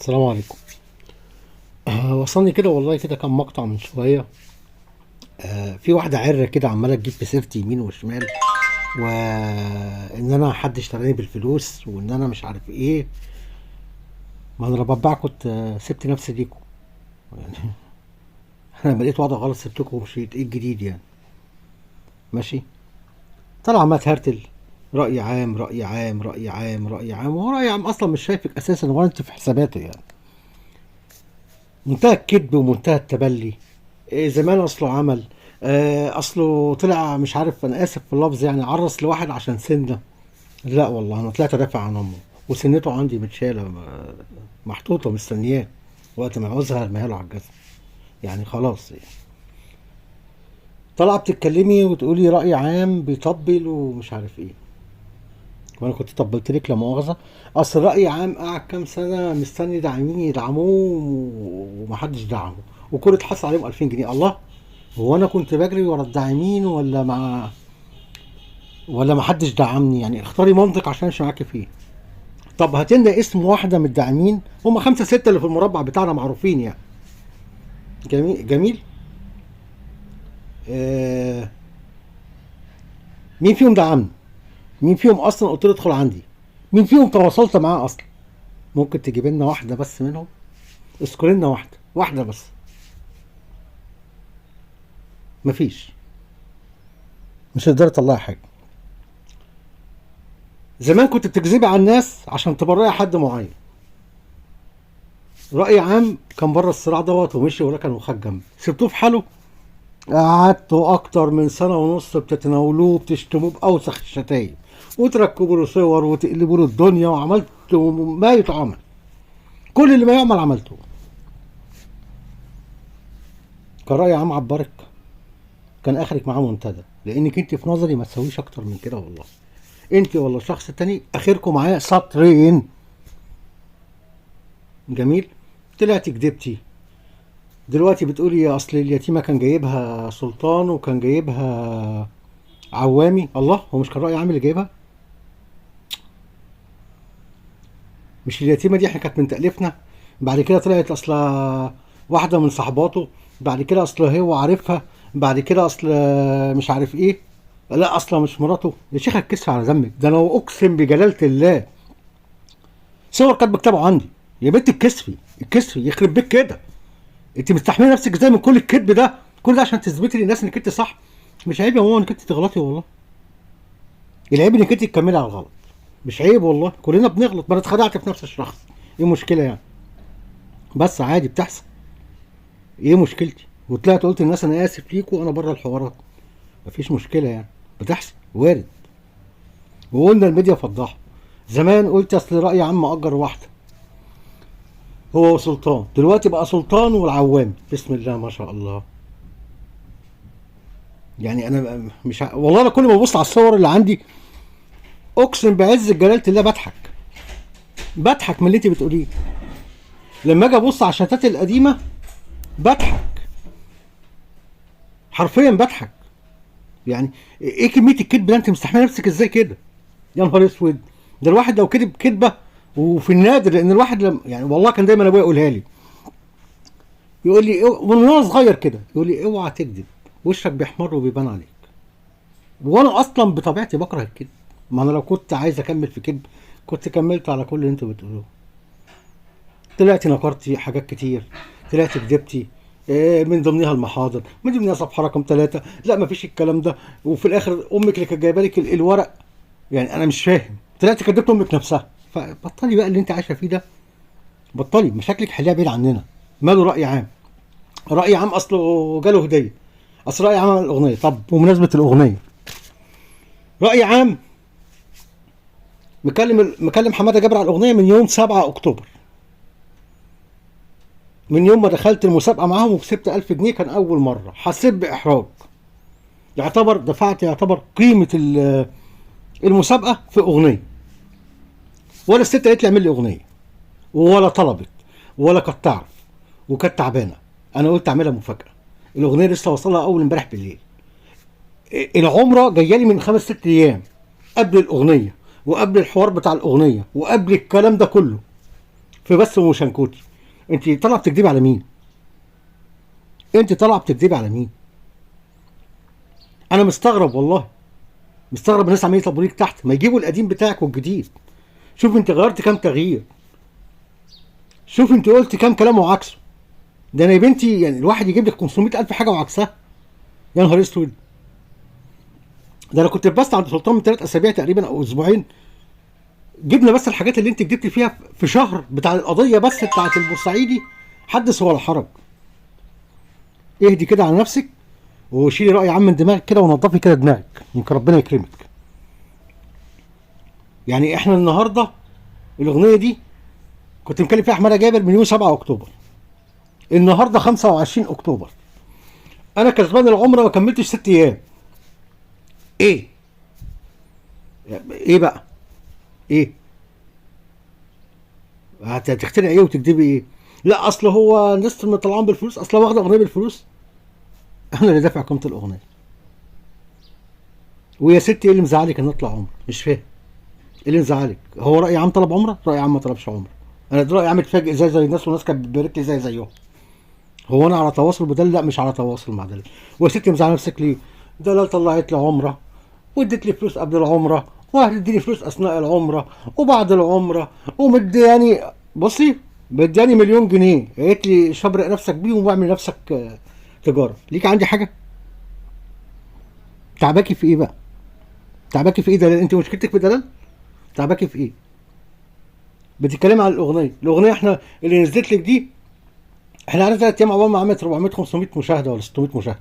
السلام عليكم. وصلني كده والله كده كان مقطع من شوية. في واحدة عرة كده عمالة تجيب في سيرتي يمين وشمال، وإن أنا حد اشتراني بالفلوس وإن أنا مش عارف إيه. ما أنا لو بباع كنت سبت نفسي ليكم يعني. أنا لما لقيت وضع غلط سبتكم ومشيت. إيه الجديد يعني؟ ماشي. طلع عمال تهرتل رأي عام رأي عام رأي عام رأي عام، وهو رأي عام أصلا مش شايفك أساسا ولا أنت في حساباته يعني. منتهى الكذب ومنتهى التبلي. إيه زمان أصله عمل، أصله طلع مش عارف، أنا آسف في اللفظ يعني، عرس لواحد عشان سنة. لا والله أنا طلعت أدافع عن أمه، وسنته عندي متشالة محطوطة مستنياه وقت ما عاوزها ارميها له على الجزم يعني، خلاص يعني. طالعة بتتكلمي وتقولي رأي عام بيطبل ومش عارف ايه، وانا كنت طبلت لك لا مؤاخذة. اصل رأي عام قعد كام سنة مستني داعمين يدعموه ومحدش دعمه، وكل اتحصل عليهم 2000 جنيه. الله، هو انا كنت بجري ورا الداعمين ولا ما حدش دعمني يعني؟ اختاري منطق عشان امشي معاكي فيه. طب هات لنا اسم واحدة من الداعمين، هم 5 6 اللي في المربع بتاعنا معروفين يعني. جميل جميل. مين فيهم دعمني؟ مين فيهم اصلا قلت له ادخل عندي؟ مين فيهم تواصلت معاه اصلا؟ ممكن تجيب لنا واحدة بس منهم؟ اذكر لنا واحدة، واحدة بس. مفيش، مش هتقدر تطلعي حاجة. زمان كنت بتكذبي على الناس عشان تبرئي حد معين. رأي عام كان بره الصراع دوت ومشي وركن وخد جنب، سبتوه في حاله. قعدتوا اكتر من سنة ونص بتتناولوه وبتشتموه باوسخ الشتايم، وتركبوا له صور وتقلبوا له الدنيا، وعملتوا ما يتعمل، كل اللي ما يعمل عملته. كان رأي عام عبرك، كان اخرك معاه منتدى، لانك انت في نظري ما تسويش اكتر من كده والله. انت ولا الشخص التاني اخركم معايا سطرين. جميل. طلعتي كدبتي. دلوقتي بتقولي يا اصل اليتيمة كان جايبها سلطان وكان جايبها عوامي. الله، هو مش كان رأي عام اللي جايبها؟ مش اليتيمة دي احنا كانت من تأليفنا؟ بعد كده طلعت اصل واحدة من صحباته، بعد كده اصل هو عارفها، بعد كده اصل مش عارف ايه، لا اصلا مش مراته. يا شيخ الكسف على ذنبك، ده انا اقسم بجلالة الله صور كانت مكتبه عندي. يا بنت الكسفي الكسفي يخرب بيك كده، انت مستحمله نفسك ازاي من كل الكذب ده؟ كل ده عشان تثبتي للناس انك انت صح. مش عيب يا ماما انك انت تغلطي والله، العيب انك انت تكملي على الغلط. مش عيب والله، كلنا بنغلط. ما انا اتخدعت في نفس الشخص، ايه المشكلة يعني؟ بس عادي بتحصل، ايه مشكلتي؟ وطلعت قلت للناس انا اسف ليكوا وانا بره الحوارات، مفيش مشكلة يعني، بتحصل وارد. وقلنا الميديا فضحها. زمان قلت اصل راي عام اجر واحدة هو وسلطان، دلوقتي بقى سلطان والعوام. بسم الله ما شاء الله. يعني انا مش والله انا كل ما ببص على الصور اللي عندي اقسم بعز جلاله الله بضحك، بضحك من اللي انت بتقوليه. لما اجي ابص على الشتات القديمة بضحك، حرفيا بضحك. يعني ايه كمية الكذب ده؟ انت مستحمله نفسك ازاي كده؟ يا نهار اسود، ده الواحد لو كذب كذبه، وفي النادر، لان الواحد لم يعني والله كان دايما ابويا يقولها لي، يقول لي من وانا صغير كده يقول لي اوعى تكذب، وشك بيحمر وبيبان عليك. وانا اصلا بطبيعتي بكره الكذب، ما انا لو كنت عايز اكمل في كذب كنت كملت على كل اللي انتوا بتقولوه. طلعتي نكرتي حاجات كتير، طلعتي كدبتي، من ضمنها المحاضر، من ضمنها صفحة رقم 3، لا مفيش الكلام ده. وفي الاخر امك اللي كانت جايبه لك الورق، يعني انا مش فاهم، طلعتي كدبت امك نفسها. فبطلي بقى اللي انت عايشه فيه ده، بطلي مشاكلك، حليها بعيد عننا. ماله راي عام؟ راي عام اصله جاله هديه، اصل راي عام عمل الاغنية. طب بمناسبة الاغنية، راي عام مكلم حمادة جابر على الاغنية من يوم 7 اكتوبر، من يوم ما دخلت المسابقة معاهم وكسبت 1000 جنيه، كان اول مرة حسيت باحراج. يعتبر دفعت يعتبر قيمة المسابقة في اغنية، ولا الست قالت لي اعمل لي اغنية، ولا طلبت، ولا كانت تعرف، وكانت تعبانة. انا قلت اعملها مفاجاة. الاغنية لسه وصلها اول امبارح بالليل، العمرة جاية لي من 5 6 ايام قبل الاغنية وقبل الحوار بتاع الاغنية وقبل الكلام ده كله. في بس وشنكوتي. انت طالعه بتكدبي على مين؟ انت طالعه بتكدبي على مين؟ انا مستغرب والله، مستغرب الناس عمالين يطلبوا ليك تحت، ما يجيبوا القديم بتاعك والجديد. شوف انت غيرت كام تغيير، شوف انت قلت كام كلام وعكسه. ده انا يا بنتي يعني الواحد يجيب لك 500,000 حاجة وعكسها. يا نهار اسود، ده انا كنت بس عند سلطان من 3 اسابيع تقريبا او اسبوعين، جبنا بس الحاجات اللي انت كدبتي فيها في شهر بتاع القضية بس بتاعت البورسعيدي، حدث ولا حرج. اهدي كده على نفسك وشيلي راي عام من دماغك كده، ونضفي كده دماغك، يمكن ربنا يكرمك. يعني احنا النهارده الاغنية دي كنت مكلم فيها احمد جابر من يوم 7 اكتوبر، النهارده 25 اكتوبر، انا كسبان العمرة ما كملتش 6 ايام. ايه ايه بقى؟ ايه هتخترع ايه وتكدبي ايه؟ لا اصل هو الناس طالعين بالفلوس، اصل واخده اغنية بالفلوس، انا اللي دافع قيمة الاغنية. ويا ستي ايه اللي مزعلك ان اطلع عمره؟ مش فاهم ايه اللي مزعلك. هو راي عام طلب عمره؟ راي عام ما طلبش عمره. انا ده راي عام اتفاجئ زي الناس، والناس كانت بتبارك لي زي زيهم. هو انا على تواصل بدل؟ لا مش على تواصل مع دلال. ويا ستي مزعله نفسك ليه؟ دلال طلعت لي عمره واديت لي فلوس قبل العمرة، وهتديني فلوس اثناء العمرة وبعد العمرة، ومدياني بصي مدياني 1,000,000 جنيه، قالت لي شبرق نفسك بيهم واعمل نفسك تجارة. ليك عندي حاجة؟ تعباكي في ايه بقى؟ تعباكي في ايه دلال؟ انت مشكلتك في دلال؟ تعباكي في ايه؟ بتتكلمي عن الاغنية، الاغنية احنا اللي نزلت لك دي احنا قعدنا 3 ايام عقبال ما عملت 400 500 مشاهده ولا 600 مشاهده.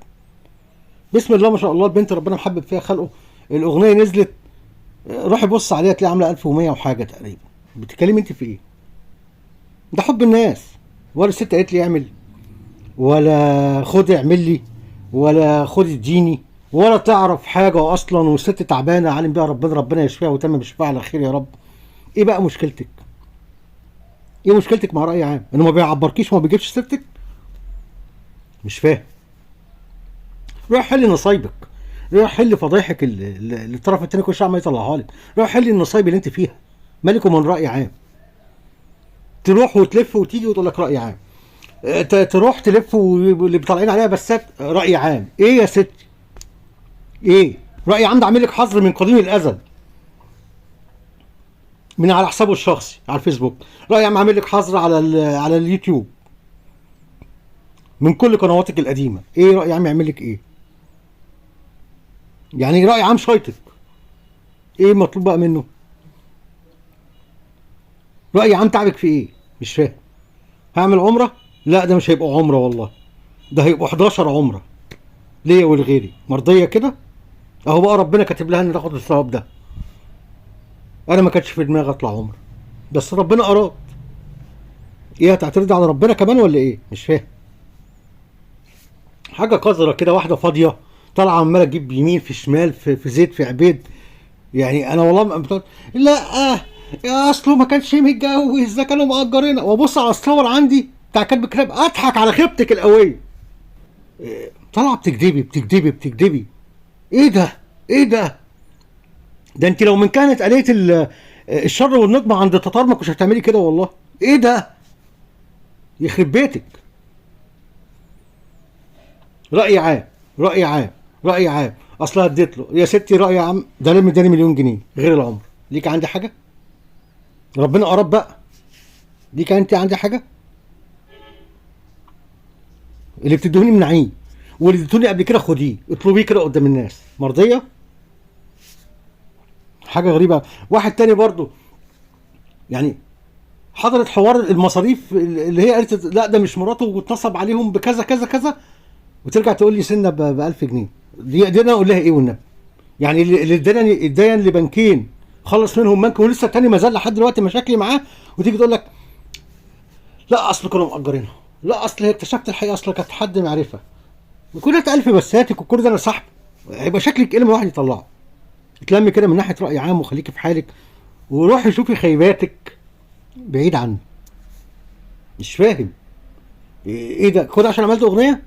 بسم الله ما شاء الله، البنت ربنا محبب فيها خلقه. الاغنية نزلت، روحي بص عليها تلاقي عامله 1100 وحاجه تقريبا. بتتكلمي انت في ايه؟ ده حب الناس. ولا الست قالت لي اعمل، ولا خد اعمل لي، ولا خد اديني، ولا تعرف حاجة اصلا، والست تعبانة عالم بيها ربنا، ربنا يشفيها ويتمم شفاها على خير يا رب. ايه بقى مشكلتك؟ ايه مشكلتك مع راي عام؟ انه ما بيعبركيش وما بيجيبش سيرتك؟ مش فاهم. روح حل نصايبك، روح حل فضايحك اللي الطرف التاني كل شوية عمال يطلعها لك، روح حل النصايب اللي انت فيها. مالك ومن راي عام؟ تروح وتلف وتيجي وتقول لك راي عام، تروح تلف واللي طالعين عليها بسات راي عام. ايه يا ستي؟ ايه راي عام؟ ده عامل لك حظر من قديم الازل من على حسابه الشخصي على الفيسبوك. راي عام عامل لك حظر على اليوتيوب من كل قنواتك القديمة. ايه راي عام يعمل لك ايه؟ يعني راي عام شايطك. ايه المطلوب بقى منه؟ راي عام تعبك في ايه؟ مش فاهم. هعمل عمره؟ لا ده مش هيبقى عمره والله، ده هيبقوا 11 عمره ليا ولغيري. مرضية كده؟ اهو بقى ربنا كاتب لها ان تاخد الثواب ده. انا ما كانش في دماغي اطلع عمره، بس ربنا اراد. ايه هتعترض على ربنا كمان ولا ايه؟ مش فاهم. حاجة قذرة كده، واحدة فاضية طالعه عماله تجيب يمين في شمال في زيت في عبيد. يعني انا والله لا يا اصله ما كانش متجوز، ده كانوا مأجرينه. وابص على الصور عندي بتاع كاتب الكتاب اضحك على خيبتك القوية. طالعه بتكدبي بتكدبي بتكدبي. ايه ده؟ ايه ده؟ ده انت لو من كانت آلية الشر والنقمة عند التتار ما كنتش هتعملي كده والله. ايه ده؟ يخرب بيتك. رأي عام، رأي عام، رأي عام. اصل اديت له يا ستي رأي عام، ده لم اداني 1,000,000 جنيه غير العمر. ليك عندي حاجة؟ ربنا قرب بقى. ليك انت عندي حاجة؟ اللي بتدوني منعيه، واللي اديتوني قبل كده خديه، اطلبيه كده قدام الناس. مرضية؟ حاجة غريبة. واحد تاني برضو يعني حضرت حوار المصاريف اللي هي قالت لا ده مش مراته واتنصب عليهم بكذا كذا كذا، وترجع تقول لي سنة ب 1000 جنيه. دي انا اقول لها ايه والنبي؟ يعني اللي اداني اداني لبنكين خلص منهم بنك ولسه التاني ما زال لحد دلوقتي مشاكلي معاه، وتيجي تقول لك لا اصل كانوا مأجرينها، لا اصل هي اكتشفت الحقيقة اصل كانت حد معرفة، وكل ده 1000 بساتك وكل ده انا صاحبي. هيبقى شكلك ايه لما واحد يطلعه؟ اتلمي كده من ناحية راي عام وخليكي في حالك، وروحي شوفي خيباتك بعيد عنه. مش فاهم ايه ده؟ خد عشان عملت اغنية؟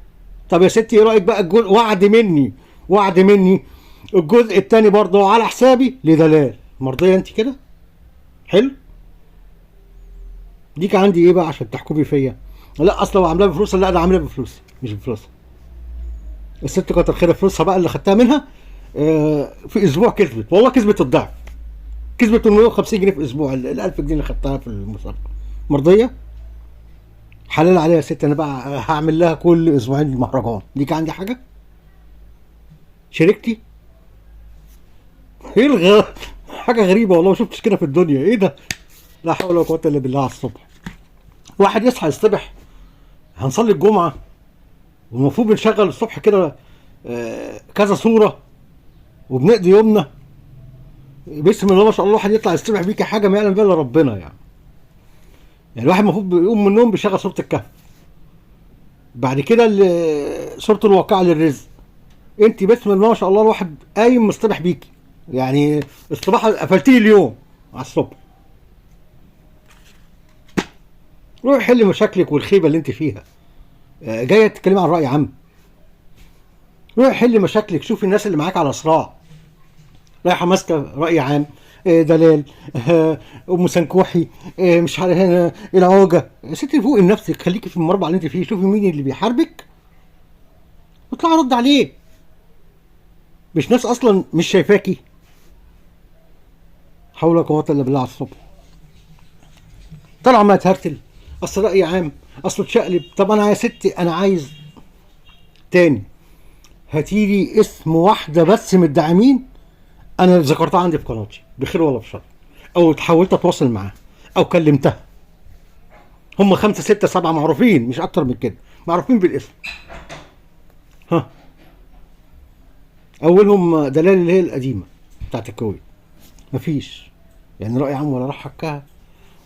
طب يا ستي ايه رايك بقى الجزء؟ وعد مني، وعد مني الجزء الثاني برضه على حسابي لدلال. مرضية انت كده؟ حلو. ليك عندي ايه بقى عشان تحكمي فيا؟ لا اصل هو عاملاها بفلوسها، لا انا عاملها بفلوسي مش بفلوسها. الست كتر خيرها فلوسها بقى اللي خدتها منها في اسبوع كسبت، والله كسبت الضعف، كسبت 850 جنيه في اسبوع، ال 1000 جنيه اللي خدتها في المسابقة. مرضية؟ حلال عليها يا ست، انا بقى هعمل لها كل اسبوعين المهرجان. ليك عندي حاجة؟ شاركتي؟ ايه حاجة غريبة والله ما شفتش كده في الدنيا. ايه ده؟ لا حول ولا قوة الا بالله. على الصبح واحد يصحى يصطبح، هنصلي الجمعة والمفروض بنشغل الصبح كده كذا صوره وبنقضي يومنا، بسم الله ما شاء الله الواحد يطلع يصطبح بيك حاجة ما يعلم بها الا ربنا. يعني الواحد المفروض بيقوم من النوم بيشغل سورة الكهف، بعد كده سورة الواقعة للرزق. انت بسم الله ما شاء الله الواحد قايم مصطبح بيكي، يعني الصباح قفلتيه اليوم على الصبح. روحي حلي مشاكلك والخيبه اللي انت فيها. جاية تتكلمي عن راي عام. روحي حلي مشاكلك، شوفي الناس اللي معاك على صراع، رايحة ماسكه راي عام، دلال، ام سنكوحي، مش عارف هنا العوجه. يا ستي فوقي لنفسك، خليكي في المربع اللي انت فيه، شوفي مين اللي بيحاربك واطلعي رد عليه. مش ناس اصلا مش شايفاكي. حول ولا قوة الا بالله. على الصبح طلع ما تهرتل، اصل راي عام، اصل اتشقلب. طب انا يا ستي انا عايز تاني، هاتيلي اسم واحدة بس من الداعمين انا ذكرتها عندي في قناتي بخير ولا بشر، او حاولت اتواصل معاها او كلمتها. هم 5 6 7 معروفين، مش اكتر من كده، معروفين بالاسم. ها، اولهم دلال اللي هي القديمة بتاعت الكويت. مفيش يعني راي عام ولا راح حكها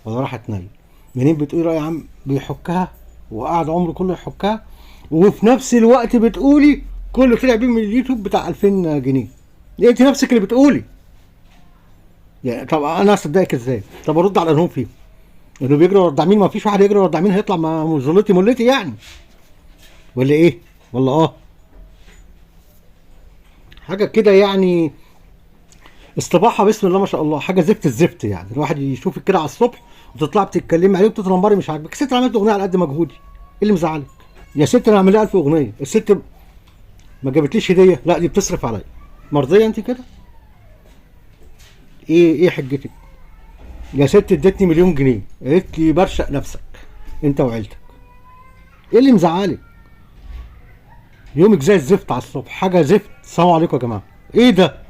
ولا راح اتنيل. منين بتقولي راي عام بيحكها وقعد عمره كله يحكها، وفي نفس الوقت بتقولي كله طلع بيه من اليوتيوب بتاع 2000 جنيه. انت نفسك اللي بتقولي يعني. طب انا اصدقك ازاي؟ طب ارد على انهم فيهم انه بيجري ورا الداعمين؟ ما فيش واحد يجري ورا الداعمين هيطلع مع ظلتي ملتي يعني، ولا ايه؟ ولا حاجة كده يعني. استباحه بسم الله ما شاء الله، حاجة زفت الزفت يعني. الواحد يشوفك كده على الصبح وتطلع بتتكلمي عليه وبتتنمري مش عاجبك. الست عملت اغنية على قد مجهودي، ايه اللي مزعلك يا ست؟ انا عامل لها 1000 اغنية، الست ما جابتليش هديه، لا دي بتصرف عليا. مرضية انت كده؟ ايه حجتك يا ست؟ ادتني 1,000,000 جنيه، قالت لي برشق نفسك انت وعيلتك. ايه اللي مزعلك؟ يومك زي الزفت على الصبح، حاجة زفت. السلام عليكم يا جماعة، ايه ده؟